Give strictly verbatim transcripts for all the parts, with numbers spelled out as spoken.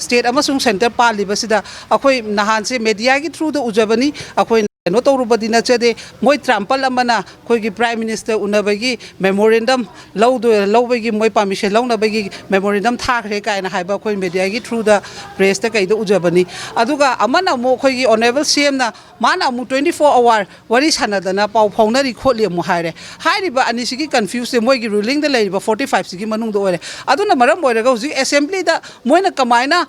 State ꯑꯃꯁꯨꯡ centre ꯄꯥꯜꯂꯤꯕꯁꯤꯗ ꯑꯩꯈꯣꯏ ꯅꯍꯥꯟꯁꯦ ꯃꯦꯗꯤꯌꯥꯒꯤ ꯊ꯭ꯔꯨꯗ ꯎꯖꯕꯅꯤ꯫ ꯑꯩꯈꯣꯏ ꯀꯩꯅꯣ ꯇꯧꯔꯨꯕꯗꯤ ꯅꯠꯆꯗꯦ꯫ ꯃꯣꯏ ꯇ꯭ꯔꯥꯝꯄꯜ ꯑꯃꯅ ꯑꯩꯈꯣꯏꯒꯤ ꯄ꯭ꯔꯥꯏꯝ ꯃꯤꯅꯤꯁꯇꯔ ꯎꯅꯕꯒꯤ ꯃꯦꯃꯣꯔꯦꯟꯗꯝ ꯂꯧꯗꯣꯏ ꯂꯧꯕꯒꯤ ꯃꯣꯏ ꯄꯥꯔꯃꯤꯁꯟ ꯂꯧꯅꯕꯒꯤ ꯃꯦꯃꯣꯔꯦꯟꯗꯝ ꯊꯥꯈ꯭ꯔꯦ ꯀꯥꯏꯅ ꯍꯥꯏꯕ ꯑꯩꯈꯣꯏ ꯃꯦꯗꯤꯌꯥꯒꯤ ꯊ꯭ꯔꯨꯗ ꯄ꯭ꯔꯦꯁꯇ ꯀꯩꯗ ꯎꯖꯕꯅꯤ꯫ ꯑꯗꯨꯒ ꯑꯃꯅ ꯑꯃꯨꯛ ꯑꯩꯈꯣꯏꯒꯤ ꯑꯣꯅꯔꯦꯕꯜ ꯁꯤ ꯑꯦꯝꯅ ꯃꯥꯅ ꯑꯃꯨꯛ twenty four hour ꯋꯥꯔꯤ ꯁꯥꯟꯅꯗꯅ ꯄꯥꯎ ꯐꯥꯎꯅꯔꯤ ꯈꯣꯠꯂꯤ ꯑꯃꯨꯛ ꯍꯥꯏꯔꯦ꯫ ꯍꯥꯏꯔꯤꯕ ꯑꯅꯤꯁꯤꯒꯤ ꯀꯟꯐ꯭ꯌꯨꯁꯁꯦ ꯃꯣꯏꯒꯤ ꯔꯨꯂꯤꯡꯗ ꯂꯩꯔꯤꯕ forty five ꯁꯤꯒꯤ ꯃꯅꯨꯡꯗ ꯑꯣꯏꯔꯦ꯫ ꯑꯗꯨꯅ ꯃꯔꯝ ꯑꯣꯏꯔꯒ ꯍꯧꯖꯤꯛ ꯑꯦꯁꯦꯝꯕ꯭ꯂꯤꯗ ꯃꯣꯏꯅ ꯀꯃꯥꯏꯅ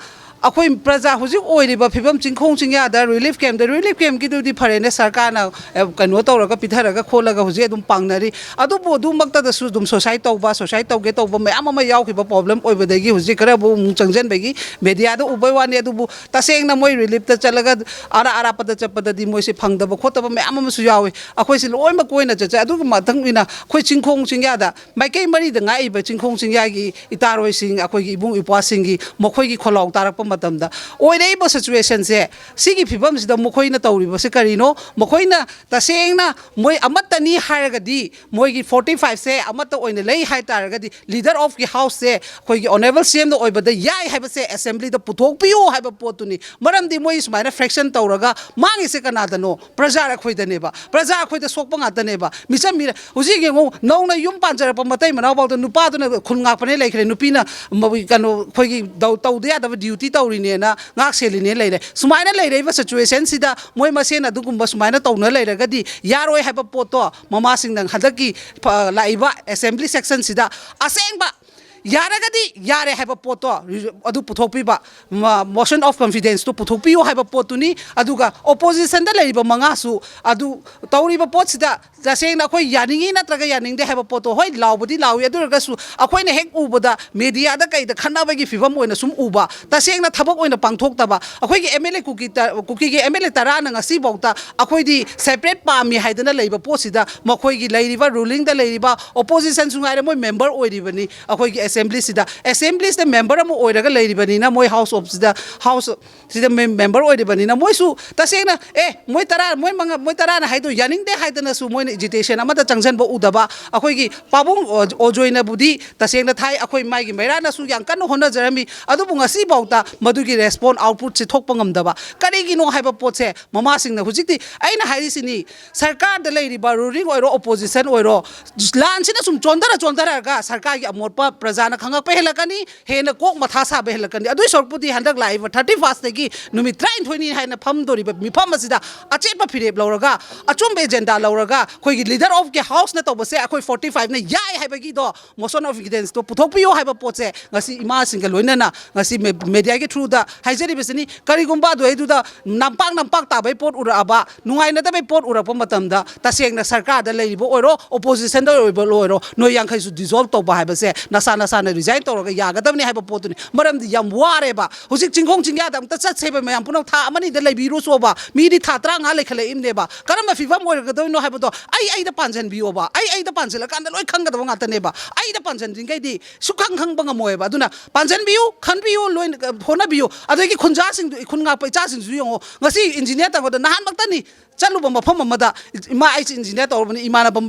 ꯑꯩꯈꯣꯏ ꯄ꯭ꯔꯖꯥ ꯍꯧꯖꯤꯛ ꯑꯣꯏꯔꯤꯕ ꯐꯤꯕꯝ ꯆꯤꯡꯈꯣꯡ ꯆꯤꯡꯌꯥꯗ ꯔꯤꯂꯤꯐ ꯀꯦꯝꯞꯇ, ꯔꯤꯂꯤꯐ ꯀꯦꯝꯞꯀꯤꯗꯨꯗꯤ ꯐꯔꯦꯅꯦ, ꯁꯔꯀꯥꯔꯅ ꯑꯦ, ꯀꯩꯅꯣ ꯇꯧꯔꯒ ꯄꯤꯊꯔꯒ ꯈꯣꯠꯂꯒ ꯍꯧꯖꯤꯛ ꯑꯗꯨꯝ ꯄꯥꯡꯅꯔꯤ꯫ ꯑꯗꯨꯕꯨ ꯑꯗꯨꯃꯛꯇꯗꯁꯨ ꯑꯗꯨꯝ ꯁꯨꯁꯥꯏꯠ ꯇꯧꯕ, ꯁꯨꯁꯥꯏꯠ ꯇꯧꯒꯦ ꯇꯧꯕ ꯃꯌꯥꯝ ꯑꯃ ꯌꯥꯎꯈꯤꯕ ꯄ꯭ꯔꯣꯕ꯭ꯂꯦꯝ ꯑꯣꯏꯕꯗꯒꯤ ꯍꯧꯖꯤꯛ ꯈꯔꯕꯨ ꯑꯃꯨꯛ ꯆꯪꯁꯤꯟꯕꯒꯤ ꯃꯦꯗꯤꯌꯥꯗ ꯎꯕꯩ ꯋꯥꯅꯤ꯫ ꯑꯗꯨꯕꯨ ꯇꯁꯦꯡꯅ ꯃꯣꯏ ꯔꯤꯂꯤꯐꯇ ꯆꯠꯂꯒ ꯑꯔꯥꯞ ꯑꯔꯥꯞꯄꯗ ꯆꯠꯄꯗꯗꯤ ꯃꯣꯏꯁꯦ ꯐꯪꯗꯕ ꯈꯣꯠꯇꯕ ꯃꯌꯥꯝ ꯑꯃꯁꯨ ꯌꯥꯎꯏ꯫ ꯑꯩꯈꯣꯏꯁꯦ ꯂꯣꯏꯅꯃꯛ ꯀꯣꯏꯅ ꯆꯠꯆꯩ꯫ ꯑꯗꯨꯒꯤ ꯃꯊꯪ ꯑꯣꯏꯅ ꯑꯩꯈꯣꯏ ꯆꯤꯡꯈꯣꯡ ꯆꯤꯡꯌꯥꯗ ꯃꯥꯏꯀꯩ ꯃꯔꯤꯗ ꯉꯥꯛꯏꯕ ꯆꯤꯡꯈꯣꯡ ꯆꯤꯡꯌꯥꯒꯤ ꯏꯇꯥꯔꯣꯏꯁꯤꯡ, ꯑꯩꯈꯣꯏꯒꯤ ꯏꯕꯨꯡ ꯏꯄ꯭ꯋꯥꯁꯤꯡꯒꯤ ꯃꯈꯣꯏꯒꯤ ꯈꯣꯜꯂꯥꯎ ꯇꯥꯔꯛꯄ ꯃꯇꯝꯗ ꯑꯣꯏꯔꯛꯏꯕ ꯁꯤꯆꯨꯋꯦꯁꯟꯁꯦ, ꯁꯤꯒꯤ ꯐꯤꯕꯝꯁꯤꯗ ꯃꯈꯣꯏꯅ ꯇꯧꯔꯤꯕꯁꯦ ꯀꯔꯤꯅꯣ? ꯃꯈꯣꯏꯅ ꯇꯁꯦꯡꯅ ꯃꯣꯏ ꯑꯃꯠꯇꯅꯤ ꯍꯥꯏꯔꯒꯗꯤ ꯃꯣꯏꯒꯤ forty five ꯁꯦ ꯑꯃꯠꯇ ꯑꯣꯏꯅ ꯂꯩ ꯍꯥꯏ ꯇꯥꯔꯒꯗꯤ leader of the house ꯁꯦ ꯑꯩꯈꯣꯏꯒꯤ ꯑꯣꯅꯔꯦꯕꯜ ꯁꯤ ꯑꯦꯝꯗ ꯑꯣꯏꯕꯗ ꯌꯥꯏ ꯍꯥꯏꯕꯁꯦ ꯑꯦꯁꯦꯝꯕ꯭ꯂꯤꯗ ꯄꯨꯊꯣꯛꯄꯤꯌꯨ ꯍꯥꯏꯕ ꯄꯣꯠꯇꯨꯅꯤ꯫ ꯃꯔꯝꯗꯤ ꯃꯣꯏ ꯁꯨꯃꯥꯏꯅ ꯐ꯭ꯔꯦꯛꯁꯟ ꯇꯧꯔꯒ ꯃꯥꯡꯉꯤꯁꯦ ꯀꯅꯥꯗꯅꯣ? ꯄ꯭ꯔꯖꯥ ꯑꯩꯈꯣꯏꯗꯅꯦꯕ꯫ ꯄ꯭ꯔꯖꯥ ꯑꯩꯈꯣꯏꯗ ꯁꯣꯛꯄ ꯉꯥꯛꯇꯅꯦꯕ꯫ ꯃꯤꯆꯝ ꯃꯤꯔ-, ꯍꯧꯖꯤꯛ ꯌꯦꯡꯉꯨ, ꯅꯧꯅ ꯌꯨꯝ ꯄꯥꯟꯖꯔꯛꯄ ꯃꯇꯩ ꯃꯅꯥꯎꯐꯥꯎꯗ ꯅꯨꯄꯥꯗꯨꯅ ꯈꯨꯟ ꯉꯥꯛꯄꯅꯦ ꯂꯩꯈ꯭ꯔꯦ, ꯅꯨꯄꯤꯅ ꯃ-, ꯀꯩꯅꯣ ꯑꯩꯈꯣꯏꯒꯤ ꯗꯧ-, ꯇꯧꯗ ꯌꯥꯗꯕ ꯗ꯭ꯌꯨꯇꯤ ꯇꯧꯔꯤꯅꯦꯅ ꯉꯥꯛ ꯁꯦꯜꯂꯤꯅꯦ ꯂꯩꯔꯦ꯫ ꯁꯨꯃꯥꯏꯅ ꯂꯩꯔꯛꯏꯕ ꯁꯤꯆꯨꯋꯦꯁꯟꯁꯤꯗ ꯃꯣꯏ ꯃꯁꯦꯟ ꯑꯗꯨꯒꯨꯝꯕ ꯁꯨꯃꯥꯏꯅ ꯇꯧꯅ ꯂꯩꯔꯒꯗꯤ ꯌꯥꯔꯣꯏ ꯍꯥꯏꯕ ꯄꯣꯠꯇꯣ ꯃꯃꯥꯁꯤꯡꯅ ꯍꯟꯗꯛꯀꯤ ꯐ-, ꯂꯥꯛꯏꯕ ꯑꯦꯁꯦꯝꯕ꯭ꯂꯤ ꯁꯦꯁꯟꯁꯤꯗ ꯑꯁꯦꯡꯕ ꯌꯥꯔꯒꯗꯤ ꯌꯥꯔꯦ ꯍꯥꯏꯕ ꯄꯣꯠꯇꯣ ꯑꯗꯨ ꯄꯨꯊꯣꯛꯄꯤꯕ, motion of confidence ꯇꯨ ꯄꯨꯊꯣꯛꯄꯤꯌꯨ ꯍꯥꯏꯕ ꯄꯣꯠꯇꯨꯅꯤ꯫ ꯑꯗꯨꯒ ꯑꯣꯄꯣꯖꯤꯁꯟꯗ ꯂꯩꯔꯤꯕ ꯃꯉꯥꯁꯨ ꯑꯗꯨ ꯇꯧꯔꯤꯕ ꯄꯣꯠꯁꯤꯗ ꯇꯁꯦꯡꯅ ꯑꯩꯈꯣꯏ ꯌꯥꯅꯤꯡꯉꯤ ꯅꯠꯇ꯭ꯔꯒ ꯌꯥꯅꯤꯡꯗꯦ ꯍꯥꯏꯕ ꯄꯣꯠꯇꯣ, ꯍꯣꯏ, ꯂꯥꯎꯕꯗꯤ ꯂꯥꯎꯏ, ꯑꯗꯨ ꯑꯣꯏꯔꯒꯁꯨ ꯑꯩꯈꯣꯏꯅ ꯍꯦꯛ ꯎꯕꯗ ꯃꯦꯗꯤꯌꯥꯗ ꯀꯩꯗ ꯈꯠꯅꯕꯒꯤ ꯐꯤꯕꯝ ꯑꯣꯏꯅ ꯁꯨꯝ ꯎꯕ, ꯇꯁꯦꯡꯅ ꯊꯕꯛ ꯑꯣꯏꯅ ꯄꯥꯡꯊꯣꯛꯇꯕ꯫ ꯑꯩꯈꯣꯏꯒꯤ ꯑꯦꯝ ꯑꯦꯜ ꯑꯦ ꯀꯨꯀꯤ ꯇ-, ꯀꯨꯀꯤꯒꯤ ꯑꯦꯝ ꯑꯦꯜ ꯑꯦ ꯇꯔꯥꯅ ꯉꯁꯤꯐꯥꯎꯗ ꯑꯩꯈꯣꯏꯗꯤ ꯁꯦꯄꯔꯦꯠ ꯄꯥꯝꯃꯤ ꯍꯥꯏꯗꯅ ꯂꯩꯕ ꯄꯣꯠꯁꯤꯗ ꯃꯈꯣꯏꯒꯤ ꯂꯩꯔꯤꯕ ꯔꯨꯂꯤꯡꯗ ꯂꯩꯔꯤꯕ ꯑꯣꯄꯣꯖꯤꯁꯟꯁꯨ ꯉꯥꯏꯔꯦ, ꯃꯣꯏ ꯃꯦꯝꯕꯔ ꯑꯣꯏꯔꯤꯕꯅꯤ꯫ ꯑꯩꯈꯣꯏꯒꯤ ꯑꯦꯁꯦꯝꯕ꯭ꯂꯤꯁꯤꯗ, ꯑꯦꯁꯦꯝꯕ꯭ꯂꯤꯁꯤꯗ ꯃꯦꯝꯕꯔ ꯑꯃ ꯑꯣꯏꯔꯒ ꯂꯩꯔꯤꯕꯅꯤꯅ, ꯃꯣꯏ ꯍꯥꯎꯁ ꯑꯣꯐꯁꯤꯗ, ꯍꯥꯎꯁ ꯁꯤꯗ ꯃꯦꯝ-, ꯃꯦꯝꯕꯔ ꯑꯣꯏꯔꯤꯕꯅꯤꯅ, ꯃꯣꯏꯁꯨ ꯇꯁꯦꯡꯅ, "ꯑꯦ, ꯃꯣꯏ ꯇꯔꯥ, ꯃꯣꯏ ꯃꯉꯥ, ꯃꯣꯏ ꯇꯔꯥꯅ ꯍꯥꯏꯗꯣ ꯌꯥꯅꯤꯡꯗꯦ" ꯍꯥꯏꯗꯅꯁꯨ ꯃꯣꯏꯅ ꯑꯦꯖꯤꯇꯦꯁꯟ ꯑꯃꯗ ꯆꯪꯁꯤꯟꯕ ꯎꯗꯕ꯫ ꯑꯩꯈꯣꯏꯒꯤ ꯄꯥꯕꯨꯡ ꯑꯣ-, ꯑꯣꯖꯣꯏꯅꯕꯨꯗꯤ ꯇꯁꯦꯡꯅ ꯊꯥꯏ, ꯑꯩꯈꯣꯏ ꯃꯥꯒꯤ ꯃꯩꯔꯥꯅꯁꯨ ꯌꯥꯝ ꯀꯟꯅ ꯍꯣꯠꯅꯖꯔꯝꯃꯤ, ꯑꯗꯨꯕꯨ ꯉꯁꯤꯐꯥꯎꯗ ꯃꯗꯨꯒꯤ ꯔꯦꯁꯄꯣꯟ ꯑꯥꯎꯠꯄꯨꯠꯁꯦ ꯊꯣꯛꯄ ꯉꯝꯗꯕ꯫ ꯀꯔꯤꯒꯤꯅꯣ ꯍꯥꯏꯕ ꯄꯣꯠꯁꯦ ꯃꯃꯥꯁꯤꯡꯅ ꯍꯧꯖꯤꯛꯇꯤ, ꯑꯩꯅ ꯍꯥꯏꯔꯤꯁꯤꯅꯤ, ꯁꯔꯀꯥꯔꯗ ꯂꯩꯔꯤꯕ ꯔꯨꯂꯤꯡ ꯑꯣꯏꯔꯣ, ꯑꯣꯄꯣꯖꯤꯁꯟ ꯑꯣꯏꯔꯣ, ꯂꯥꯟꯁꯤꯅ ꯁꯨꯝ ꯆꯣꯟꯊꯔ ꯆꯣꯟꯊꯔꯒ ꯁꯔꯀꯥꯔꯒꯤ ꯑꯃꯣꯠꯄ ꯄ꯭ꯔꯖꯥꯅ ꯈꯪꯉꯛꯄ ꯍꯦꯜꯂꯛꯀꯅꯤ, ꯍꯦꯟꯅ ꯀꯣꯛ ꯃꯊꯥ ꯁꯥꯕ ꯍꯦꯜꯂꯛꯀꯅꯤ꯫ ꯑꯗꯨꯏ ꯁꯔꯨꯛꯄꯨꯗꯤ ꯍꯟꯗꯛ ꯂꯥꯛꯏꯕ ꯊꯥꯔꯇꯤ ꯐꯥꯔꯁꯇꯒꯤ ꯅꯨꯃꯤꯠ ꯇꯔꯥꯅꯤꯊꯣꯏꯅꯤ ꯍꯥꯏꯅ ꯐꯝꯗꯣꯔꯤꯕ ꯃꯤꯐꯝ ꯑꯁꯤꯗ ꯑꯆꯦꯠꯄ ꯐꯤꯔꯦꯞ ꯂꯧꯔꯒ, ꯑꯆꯨꯝꯕ ꯑꯦꯖꯦꯟꯗꯥ ꯂꯧꯔꯒ, ꯑꯩꯈꯣꯏꯒꯤ ꯂꯤꯗꯔ ꯑꯣꯐ ꯀꯦ ꯍꯥꯎꯁꯅ ꯇꯧꯕꯁꯦ ꯑꯩꯈꯣꯏ ꯐꯣꯔꯇꯤ ꯐꯥꯏꯚꯅ ꯌꯥꯏ ꯍꯥꯏꯕꯒꯤꯗꯣ, ꯃꯣꯁꯟ ꯑꯣꯐ ꯀꯟꯐꯤꯗꯦꯟꯁꯇꯣ ꯄꯨꯊꯣꯛꯄꯤꯌꯨ ꯍꯥꯏꯕ ꯄꯣꯠꯁꯦ ꯉꯁꯤ ꯏꯃꯥꯁꯤꯡꯒ ꯂꯣꯏꯅꯅ ꯉꯁꯤ ꯃꯦ-, ꯃꯦꯗꯤꯌꯥꯒꯤ ꯊ꯭ꯔꯨꯗ ꯍꯥꯏꯖꯔꯤꯕꯁꯤꯅꯤ꯫ ꯀꯔꯤꯒꯨꯝꯕ ꯑꯗꯨꯗꯩꯗꯨꯗ ꯅꯝꯄꯥꯛ ꯅꯝꯄꯥꯛ ꯇꯥꯕꯩ ꯄꯣꯠ ꯎꯔꯛꯑꯕ, ꯅꯨꯡꯉꯥꯏꯅꯗꯕꯩ ꯄꯣꯠ ꯎꯔꯛꯄ ꯃꯇꯝꯗ, ꯇꯁꯦꯡꯅ ꯁꯔꯀꯥꯔꯗ ꯂꯩꯔꯤꯕ ꯑꯣꯏꯔꯣ, ꯑꯣꯄꯣꯖꯤꯁꯟꯗ ꯑꯣꯏꯕ ꯑꯣꯏꯔꯣ, ꯅꯣꯏ ꯌꯥꯡꯈꯩꯁꯨ ꯗꯤꯖꯣꯜꯕ ꯇꯧꯕ ꯍꯥꯏꯕꯁꯦ ꯅꯁꯥ ꯅꯁꯥꯅ ꯔꯤꯖꯥꯏꯟ ꯇꯧꯔꯒ ꯌꯥꯒꯗꯕꯅꯤ ꯍꯥꯏꯕ ꯄꯣꯠꯇꯨꯅꯤ꯫ ꯃꯔꯝꯗꯤ ꯌꯥꯝ ꯋꯥꯔꯦꯕ꯫ ꯍꯧꯖꯤꯛ ꯆꯤꯡꯈꯣꯡ ꯆꯤꯡꯌꯥꯗ ꯑꯝꯇ ꯆꯠꯁꯦꯕ, ꯃꯌꯥꯝ ꯄꯨꯝꯅꯃꯛ ꯊꯥ ꯑꯃꯅꯤꯗ ꯂꯩꯕꯤꯔꯨꯆꯣꯕ꯫ ꯃꯤꯗꯤ ꯊꯥ ꯇꯔꯥꯃꯉꯥ ꯂꯩꯈꯠꯂꯛꯏꯕꯅꯦꯕ꯫ ꯀꯔꯝꯕ ꯐꯤꯕꯝ ꯑꯣꯏꯔꯒꯗꯣꯏꯅꯣ ꯍꯥꯏꯕꯗꯣ ꯑꯩ ꯑꯩꯗ ꯄꯥꯟꯁꯤꯟꯕꯤꯌꯣꯕ꯫ ꯑꯩ ꯑꯩꯗ ꯄꯥꯟꯁꯤꯜꯂꯀꯥꯟꯗ ꯂꯣꯏ ꯈꯪꯒꯗꯕ ꯉꯥꯛꯇꯅꯦꯕ꯫ ꯑꯩꯗ ꯄꯥꯟꯁꯤꯟꯗ꯭ꯔꯤꯉꯩꯗꯤ ꯁꯨꯛꯈꯪ ꯈꯪꯕ ꯉꯝꯃꯣꯏꯕ꯫ ꯑꯗꯨꯅ ꯄꯥꯟꯁꯤꯟꯕꯤꯌꯨ, ꯈꯟꯕꯤꯌꯨ, ꯂꯣꯏꯅ, ꯑ, ꯍꯣꯠꯅꯕꯤꯌꯨ꯫ ꯑꯗꯒꯤ ꯈꯨꯟꯖꯥꯁꯤꯡꯗꯨ, ꯈꯨꯟ ꯉꯥꯛꯄ ꯏꯆꯥꯁꯤꯡꯁꯨ ꯌꯦꯡꯉꯣ꯫ ꯉꯁꯤ ꯏꯟꯖꯤꯅꯤꯌꯥꯔ ꯇꯝꯕꯗ ꯅꯍꯥꯟꯃꯛꯇꯅꯤ ꯆꯠꯂꯨꯕ ꯃꯐꯝ ꯑꯃꯗ, "ꯏꯃꯥ, ꯑꯩꯁꯦ ꯏꯟꯖꯤꯅꯤꯌꯥꯔ ꯇꯧꯔꯕꯅꯤ, ꯏꯃꯥꯟꯅꯕ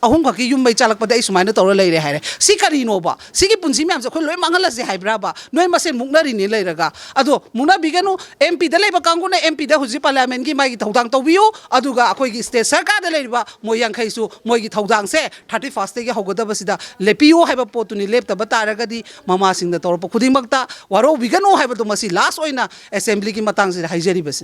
ꯑꯍꯨꯝꯈꯛꯀꯤ ꯌꯨꯝ ꯃꯩ ꯆꯥꯛꯂꯛꯄꯗ ꯑꯩ ꯁꯨꯃꯥꯏꯅ ꯇꯧꯔ ꯂꯩꯔꯦ" ꯍꯥꯏꯔꯦ꯫ ꯁꯤ ꯀꯔꯤꯅꯣꯕ? ꯁꯤꯒꯤ ꯄꯨꯟꯁꯤ ꯃꯌꯥꯝꯁꯦ ꯑꯩꯈꯣꯏ ꯂꯣꯏ ꯃꯥꯡꯍꯜꯂꯁꯦ ꯍꯥꯏꯕ꯭ꯔꯥꯕ? ꯅꯣꯏ ꯃꯁꯦꯟ ꯃꯨꯛꯅꯔꯤꯅꯦ ꯂꯩꯔꯒ꯫ ꯑꯗꯣ ꯃꯨꯛꯅꯕꯤꯒꯅꯨ, ꯑꯦꯝ ꯄꯤꯗ ꯂꯩꯕ ꯀꯥꯡꯕꯨꯅ ꯑꯦꯝ ꯄꯤꯗ ꯍꯧꯖꯤꯛ ꯄꯥꯔꯂꯤꯌꯥꯃꯦꯟꯒꯤ ꯃꯥꯒꯤ ꯊꯧꯗꯥꯡ ꯇꯧꯕꯤꯌꯨ, ꯑꯗꯨꯒ ꯑꯩꯈꯣꯏꯒꯤ ꯁ꯭ꯇꯦꯠ ꯁꯔꯀꯥꯔꯗ ꯂꯩꯔꯤꯕ ꯃꯣꯏ ꯌꯥꯡꯈꯩꯁꯨ ꯃꯣꯏꯒꯤ ꯊꯧꯗꯥꯡꯁꯦ ꯊꯥꯔꯇꯤ ꯐꯥꯔꯁꯇꯒꯤ ꯍꯧꯒꯗꯕꯁꯤꯗ ꯂꯦꯞꯄꯤꯌꯨ ꯍꯥꯏꯕ ꯄꯣꯠꯇꯨꯅꯤ꯫ ꯂꯦꯞꯇꯕ ꯇꯥꯔꯒꯗꯤ ꯃꯃꯥꯁꯤꯡꯅ ꯇꯧꯔꯛꯄ ꯈꯨꯗꯤꯡꯃꯛꯇ ꯋꯥꯔꯧꯕꯤꯒꯅꯨ ꯍꯥꯏꯕꯗꯣ ꯃꯁꯤ ꯂꯥꯁ ꯑꯣꯏꯅ ꯑꯦꯁꯦꯝꯕ꯭ꯂꯤꯒꯤ ꯃꯇꯥꯡꯁꯤꯗ ꯍꯥꯏꯖꯔꯤꯕꯁꯤꯅꯤ꯫